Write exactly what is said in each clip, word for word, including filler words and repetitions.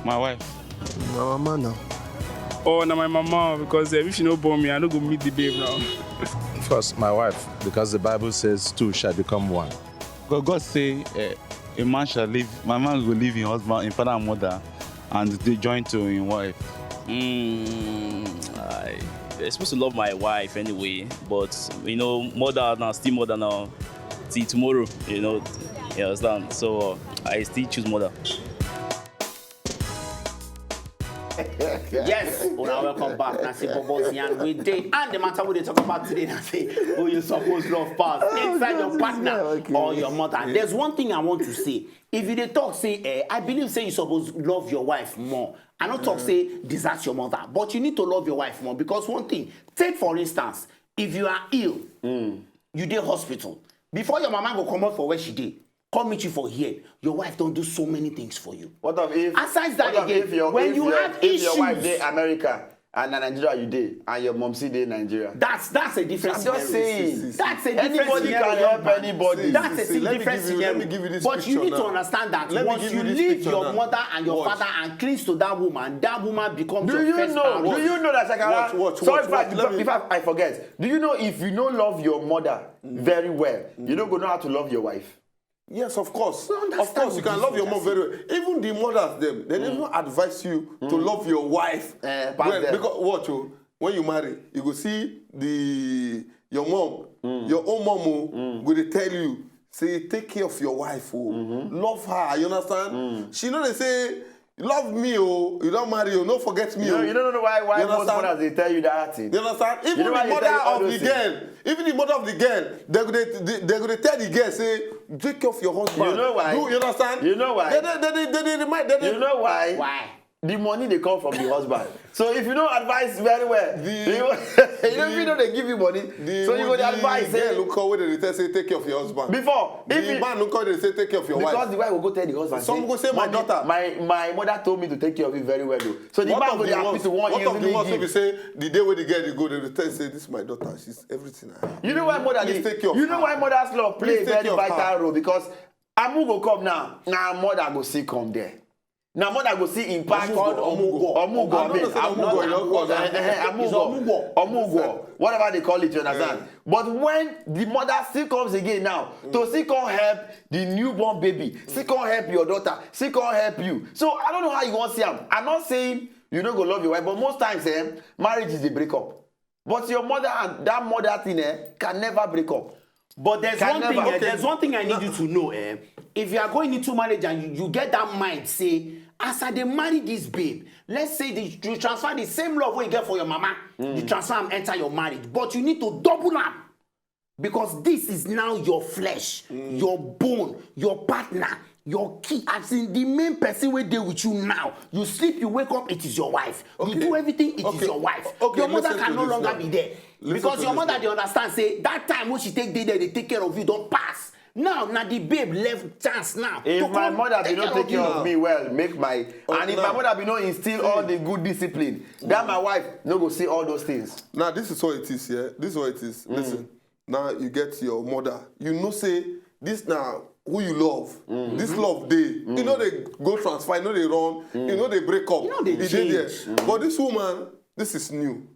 My wife. My mama now. Oh, na my mama, because eh, if she no born me, I no go meet the babe now. First, my wife, because the Bible says two shall become one. God, God say eh, a man shall leave, my man go leave him husband, him father and mother, and they join to him wife. Mm, I, you're supposed to love my wife anyway, but you know, mother now, still mother now, till tomorrow, you know, you understand? So uh, I still choose mother. Yes, una welcome back. Na Simple Boss Yan we dey, and the matter we dey talk about today na say who you suppose love pass inside your partner or your mother. There's one thing I want to say. If you dey talk say, eh, I believe say you suppose love your wife more. I no talk say desert your mother, but you need to love your wife more because one thing, take for instance, if you are ill, you dey hospital, before your mama go comot for where she dey, come meet you for here, your wife don do so many things for you. What of if? Aside that What of again, if your when if you your have if your wife issues, dey America and na Nigeria you dey and your mom still dey Nigeria? That's that's a different I'm just scenario. Saying. That's a different Anybody scenario. Can help anybody. That's a See, let me different give you- let me scenario. give you this But you picture need to now. Understand that Let me once give you you this leave picture your now. Mother and your Watch. Father and cleanse to that woman, that woman becomes Do your you first know? priority. Do you know that Shakara? Watch, watch, Sorry, watch, if, I, watch, let me- if, I, if I, I forget. Do you know if you no love your mother very well, you no go know how to love your wife? Yes, of course. We understand Of course, you can this love your mom thing. Very well. Even the mothers, them, they don't advise you to love your wife. Eh, pass Well, them. Because what? Oh, when you marry, you go see the your mom, your own mom, oh, go dey tell you, say take care of your wife, oh, love her. You understand? She know they say love me, oh, you don't marry, oh, no forget me, You, oh. know, you don't know why why You most understand? Mothers they tell you that thing. You understand? Even You know why the they mother tell you all of the those girl, even the mother of the girl, they go they, they, they go they tell the girl say, take care of your husband. You know why? Do you understand? You know why? They they they they, they, remind they, they, You know why? Why? The money they come from the husband. So if you don't advise very well, The- you, you don't the- feel know they give you money. The, So you go the to advise. girl Say, look how they tell say take care of your husband. Before, if The you- man look how they say take care of your Because wife. The wife will go tell the husband. Some Say, go say, "My "Mommy, daughter." My my mother told me to take care of you very well, though." So the What man of go the dey happy ones? To one What of the easily ones? If give. You say the day where the girl they go, they tell say this is my daughter. She's everything. I have. You know why mother Please dey- take care of You know her. why mother's love play Please take very care of her. Vital role because Amu go come now. Now mother go see come there. Now mother go see impact. Omugo, Omugo. Omugo. I don't know say Omugo, you don't call that. Eh, eh, Omugo. Omugo. Whatever they call it, you understand. But when the mother still comes again now to still come help the newborn baby, still come help your daughter, still come help you. So I don't know how you want see am. I'm not saying you no go love your wife, but most times, eh, marriage is the breakup. But your mother and that mother thing, eh, can never break up. But there's Can one thing. Never. Eh, there's one thing I need you to know. Eh, if you are going into marriage and you, you get that mind, say, as I dey marry this babe, let's say the, you transfer the same love wey you get for your mama, you transfer am enter your marriage, but you need to double am because this is now your flesh, your bone, your partner, your key, as in the main person wey dey with you now. You sleep, you wake up, it is your wife. You do everything, it is Okay. Your wife. Okay, Your mother listen can to no this longer now. Be there. Listen Because to your this mother now. Dey understand say that time wey she take dey there dey take care of you don pass. Now na the babe left chance now. If to my come mother be take no care take care of you. Me well, make my Oh, and if my now. Mother be no instill all the good discipline, that my wife no go see all those things. Now this is what it is. Yeah, this is what it is. Listen. Now you get your mother. You know say this now who you love. This love dey. You know they go transfer. You know they run. You know they break up. You know they E dey there. change. But this woman, this is new.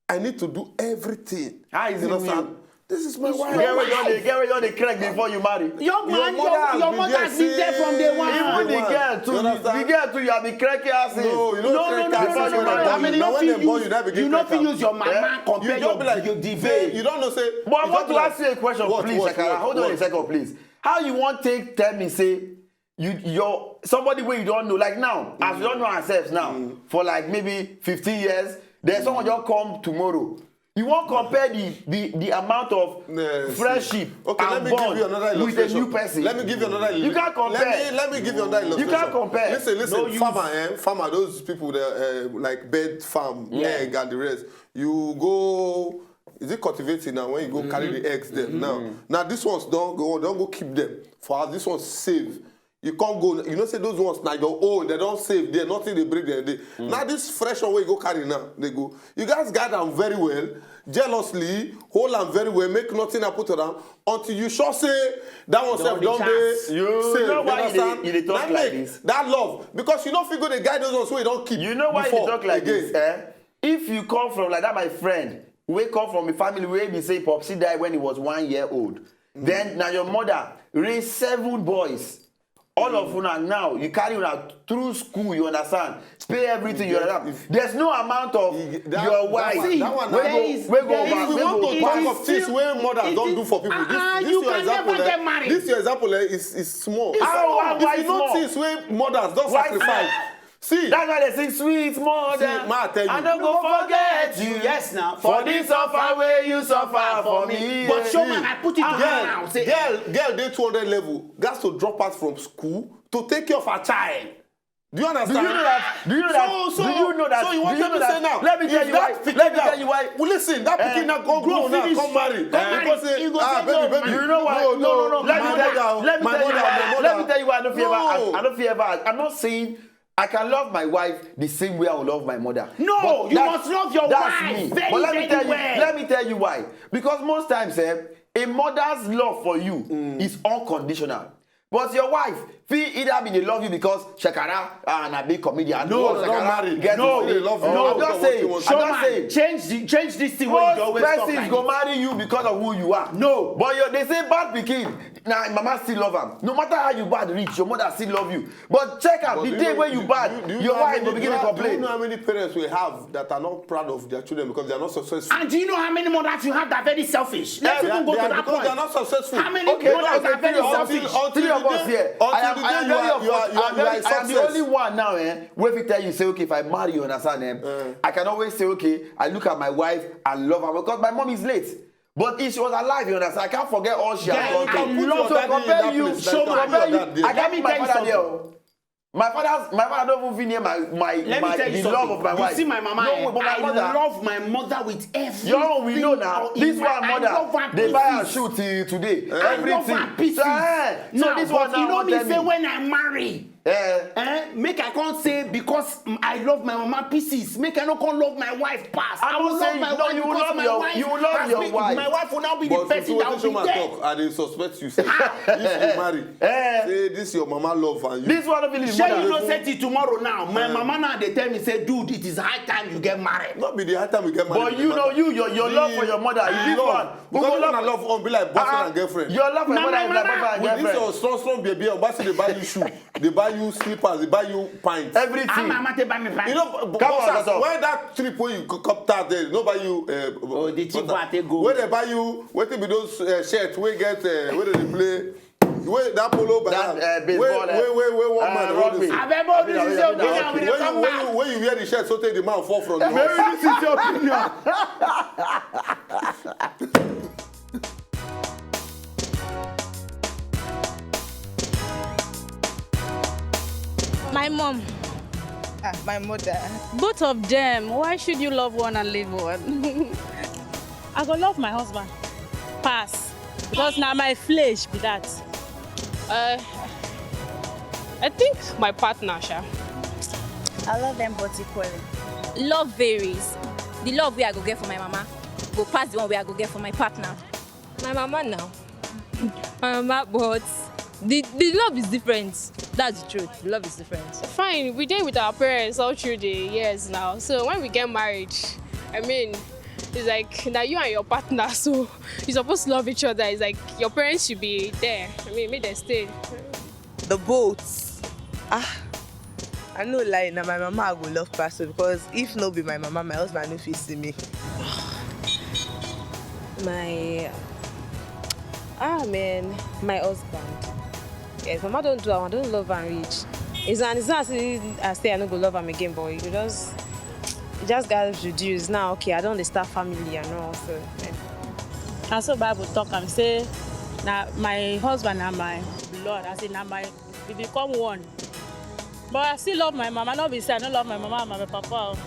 I need to do everything. How is You it understand? New? This is my wife. Girl wey don dey girl wey don dey crack before you marry. Young man, your, your mother has been there from day one. Even the girl too, the girl too, you have been cracking her since. No, you don't No, crack no, her no, since no, when no, I no, born no, you. Now when they born you, that You begin no crack fit her. Use your mama Eh? compare You don't be like, your the say, you don't know say. But I you want don't to be ask you a question, Watch, please, watch, Shakara. watch, Hold on a watch. Second, please. How you want take tell me say you your somebody wey you don't know like now as we don't know ourselves now for like maybe fifteen years, then someone just come tomorrow. You won't compare the the the amount of Yes. Friendship Okay, and let me bond give you another with a illustration. New person. Let me give you another. You can't compare. Let me, let me give you another illustration. You can't compare. Listen, listen. No use. Farmer, eh? Farmer, those people that uh, like bird farm, Yeah. Egg and the rest. You go, is it cultivating now when you go carry the eggs them now? Now this one's don't go, don't go keep them for house. This one's save. You can't go. You know, say those ones now your own. They don't save there. Nothing they break there. They, Now this fresh one wey you go carry now, they go. You guys guard am very well, jealously, hold am very well, make nothing happen to them until you sure say that one Don sef be don chance. dey You save. know You why you dey- understand? you dey talk Na like make this? That love, because you no fit go dey guide those ones wey you don keep You know why you before talk like again. this, eh? If you come from like that, my friend, wey come from a family where be say Popsi died when he was one year old, then now your mother raised seven boys. All of una now, you carry una through school, you understand? Pay everything, you Yes, understand? if There's no amount of You get- that- your that wife one- that one wey na go, See, wey go there over, is- If we wey want go to there talk is of things still- wey mothers it don is- do for people, this, ah, this you your can example, never eh, get married. this your example, eh, is, is small. How, how, If why you know small? things wey mothers don Why sacrifice, small? see, That's why they sing sweet mother. See, ma, I tell you. I no go forget you. Yes, now. For this suffer wey you suffer for me. But show man, I put it to Ah, her now. Say, girl, girl, dey two hundred level. Gas to drop out from school to take care of her child. Do you understand? Do you know that? Do you know that? So, so, Do you know that? so you Do want you to know say that? now? Let me if tell you that why. pikin Let me now, tell you why. Well, listen, that Eh, pikin now go go grow now, finish. come marry. Come Eh, marry. because say, You go ah, say, baby, no, baby, You know why? no, No, no, no, no, Let me my tell mother, you. Let me my tell you mother, why. my Let me mother. tell you why I don't feel ever. No. I, I don't feel ever. I'm not saying I can love my wife the same way I will love my mother. No, But you that's- must love your that's wife me. very, But let me very tell well. you, let me tell you why. Because most times, eh, a mother's love for you Mm. is unconditional. But your wife fit either be dey love you because shakara and a big comedian. No, Or no, shakara don't marry. get No, money. They love you. No, I'm just What saying. you want? I'm Show just man, saying. change the, change this thing wey you Most dey always talk persons like go this. marry you because of who you are. No. But you, they say bad pikin, na mama still love am. No matter how you bad reach, your mother still love you. But check out But the do you day know- when you do- bad, do- do you your know how wife many- go begin do to you- Do you complain. know how many parents we have that are not proud of their children because they are not successful? And do you know how many mothers you have that are very selfish? Let's They even are- go they to are- that because point. they are not successful. How many Okay, mothers okay, are very three of us, selfish? Until three of the us day- here. I until am, the I am day you very are- you are- unfortunate. you are- I'm you are very- a I am the success. only one now, eh, wey fit tell you say, okay, if I marry you, understand, eh, Eh. I can always say, okay, I look at my wife and love her because my mom is late. But if she was alive, you understand, I can't forget all she has Guy, gone I through. love So your compare daddy in that you, place, show like, compare compare you. that day. I Let can't me put my tell you father there. something. Oh. My father's, my father don't even near my, my, Let me my, tell you the love something. of my You wife. see my mama, No, eh? but my I mother love my mother with everything. Your own, we know now. in This my- one, I mother, love her they buy her pieces. shoe till today. I love Everything. her pieces. So, eh, so Now, this but one you now know won't me tell say me. when I marry, Eh? eh, make I can't say because mm, I love my mama pieces. Make I not can't love my wife past. I'm I will not love saying, my no, wife you will because love my your, wife you will love has your been, wife. my wife will now be the But person that will be there. Talk, I dey suspect you. Say, if you marry, Eh. say this your mama love and you. This one no be the Shey you mother. know say till tomorrow now, my Eh. mama now dey tell me say, dude, it is high time you get married. Not be the high time we get married. But you know, you, your, your love for your mother, you this one. Because una love on be like boyfriend and girlfriend. Your love for your mother is like boyfriend and girlfriend. With this your strong, strong baby, Obasi dey buy you shoe, they buy you slippers, they buy you pints. Everything. How my mama take buy me pants? You know, b- Come on, boss, doctor. Where that trip wey you co- come out there, no buy you. Uh, Oh, the trip wey I take go. Where they buy you? Wetin be those uh, shirts wey get uh, where they play? Wey that polo by That, that. uh, baseball, Wey uh, wey wey wey one uh, man hold rugby. This. Abeg, mo Abi, this abi, is your abi, opinion. abi. We When dey you come when back. you when you wear the shirt, so take the man fall from the Maybe horse. This is your opinion. My mom. Ah, my mother. Both of them. Why should you love one and leave one? I go love my husband. Pass. Because now my flesh be that. Uh, I think my partner, sha. I love them both equally. Love varies. The love wey I go get for my mama go pass the one wey I go get for my partner. My mama now. My mama, but the, the love is different. That's the truth. The love is different. Fine, we dey with our parents all through the years now. So when we get married, I mean, it's like now you and your partner, so you're supposed to love each other. It's like your parents should be there. I mean, make them stay. The boat. Ah, I no lie, na my mama I go love pass o, because if no be my mama, my husband no fit see me. My ah man, my husband. Yes, mama don't do I don't love and reach. It's an it's not as if I say I no go love am again, but you just you just gotta reduce now. Okay, I don't dey start family and all so. Yeah. Na so Bible talk am say na my husband na my blood, as in na my we become one. But I still love my mama. No be say I no love my mama and my papa. Oh.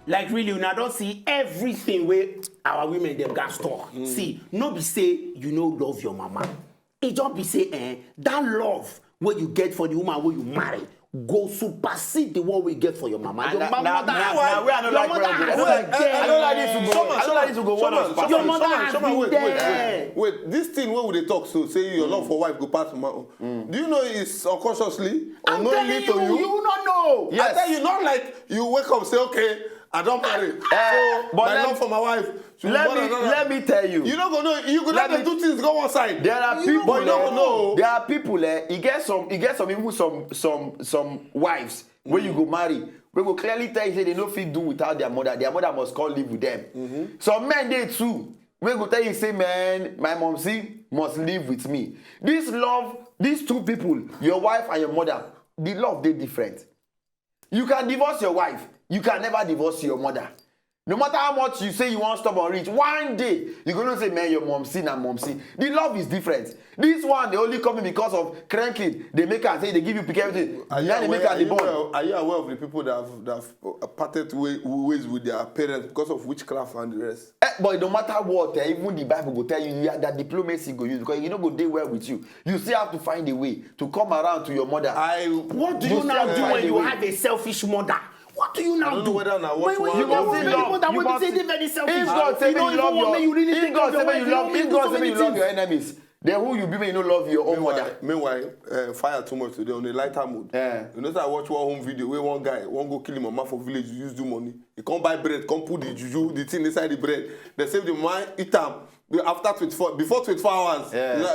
Like, really, una don see everything wey our women dem gats talk. See, no be say you no love your mama. E just be say, eh, that love wey you get for the woman wey you marry go supersede the one wey you get for your mama. Your mama, na where I no like problem. I no like this to go. I no like this to go. Your mother has been there. Wait, this thing wey we dey talk so, say your love for wife go pass mama own. Do you know it's unconsciously, unknowingly to you? You no know. I tell you, not like you wake up say, okay, I don marry. So but my love for my wife. Let me let me tell you. You no go know. You go let me do things go one side. There are people. But you no go know. There are people. Eh, e get some. E get some, even some some some wives wey you go marry, wey go clearly tell you say they no fit do without their mother. Their mother must come live with them. Some men dey too wey go tell you say, man, my momsy must live with me. This love, these two people, your wife and your mother, the love dey different. You can divorce your wife. You can never divorce your mother. No matter how much you say you wan stubborn reach, one day you go know say, man, your momsy na momsy. The love is different. This one dey only come in because of cranking. They make am say they give you pikin everything. Are you aware of the people that have, that have parted ways with their parents because of witchcraft and the rest? Eh, but no matter what, eh, even the Bible go tell you, you that diplomacy go use, because you no go dey well with you. You still have to find a way to come around to your mother. I What do you now do when you have a selfish mother? What do you now do? I don't know whether na what you want. You must still love. When you say dey very selfish. If God say you don't even want make you really take care of your wife, you don't even do so many things. If God say you love your enemies, then who you be make you no love your own mother? Meanwhile, meanwhile, uh, fire too much today on a lighter mood. You know say I watch one home video where one guy wan go kill him mama for village, use do money. He come buy bread, come put the juju, the thing inside the bread. They say the man eat am. After twenty-four, before twenty-four hours.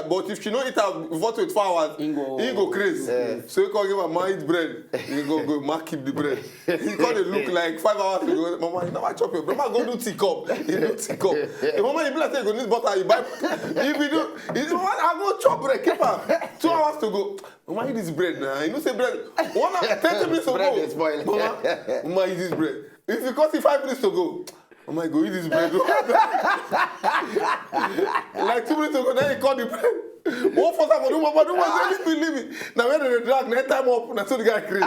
But if she no eat am before twenty-four hours, he go craze. So he come give am man eat bread. He go go man keep the bread. He come dey look like five hours ago. Mama, you never chop your bread. Mama, go do tea cup. He do tea cup. Hey, mama, you be like say you go need butter. You buy. If you do, he say, mama, I go chop bread. Keep am. Two hours to go. Mama, eat this bread now. You know say bread. One hour, thirty minutes to go. Bread dey spoil. Mama, mama, eat this bread. If you cut it five minutes to go, mama, go eat this bread. Like two minutes to go, then he cut the bread. One force am for the woman, but the woman say, leave me, leave me. Now when they drag, next time up, na so the guy craze.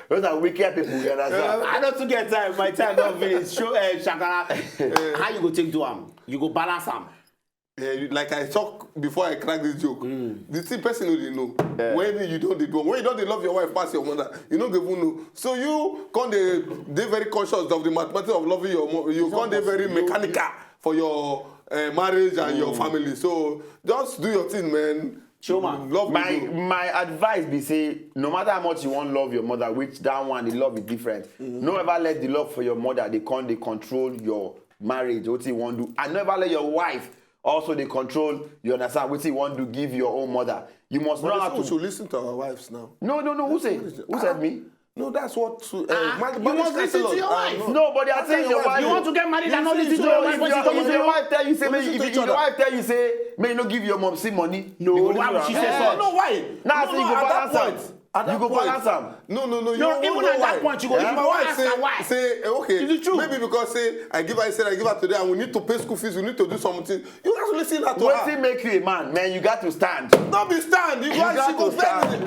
Those are wicked people, you understand? I don't too get time. My time don finish. Show, eh, Shakara. How you go take do am? You go balance am. Eh, like I talk before I crack this joke, the thing person no dey know. When you don dey do, when you don dey love your wife pass your mother, you no go even know. So you come dey very conscious of the mathematics of loving your mother. You come dey very mechanical for your, eh, marriage and your family. So just do your thing, man. Chioma, my advice be say, no matter how much you wan love your mother, which that one, the love is different. No ever let the love for your mother dey come dey control your marriage, wetin you wan do. And never let your wife also dey control, you understand, wetin you wan do give your own mother. You must know how to. We should listen to our wives now. No, no, no. Who said? Who said me? No, that's what. Uh, you must listen to your wife. No, but I tell your wife, you want to get married and not listen to your wife. If your wife tell you say, if your wife tell you say, may you no give your momsy money. No, why would she say so? No, why? Now I say you go balance am. You go balance am. No, no, no. Even at that point, you go ask her why. Say, okay, maybe because say I give her, I said I give her today, and we need to pay school fees, we need to do something. You have to listen to her. Wetin make you a man, man? You got to stand. No be stand. You got to stand.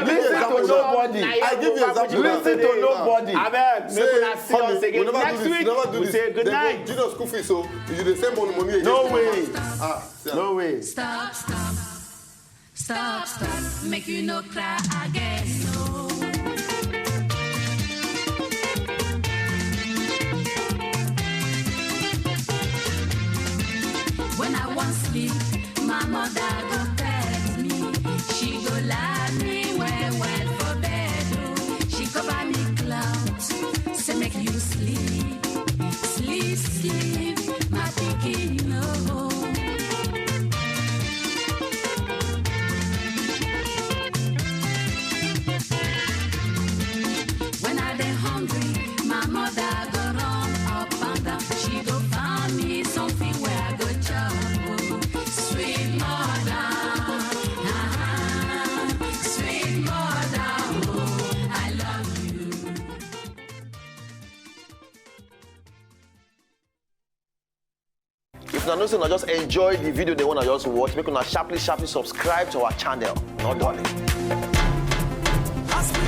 Listen to nobody. I give you example. Listen to nobody. Abeg, make una see us again next week. We say good night. Junior school fees, so you dey send money, money again. No way. Ah, no way. Stop, stop. Stop, stop, make you no cry again, no. When I wan sleep, my mother go pet me. She go lie me well well for bed, oh. She cover me cloth, say make you sleep, sleep, sleep, my pikin, no. When I dey hungry, my mother go run up and down. She go find me something where I go chop. Oh, sweet mother, ah, sweet mother, oh, I love you. If una know say una just enjoy the video, the one I just watch, make una sharply, sharply subscribe to our channel. No darling. As we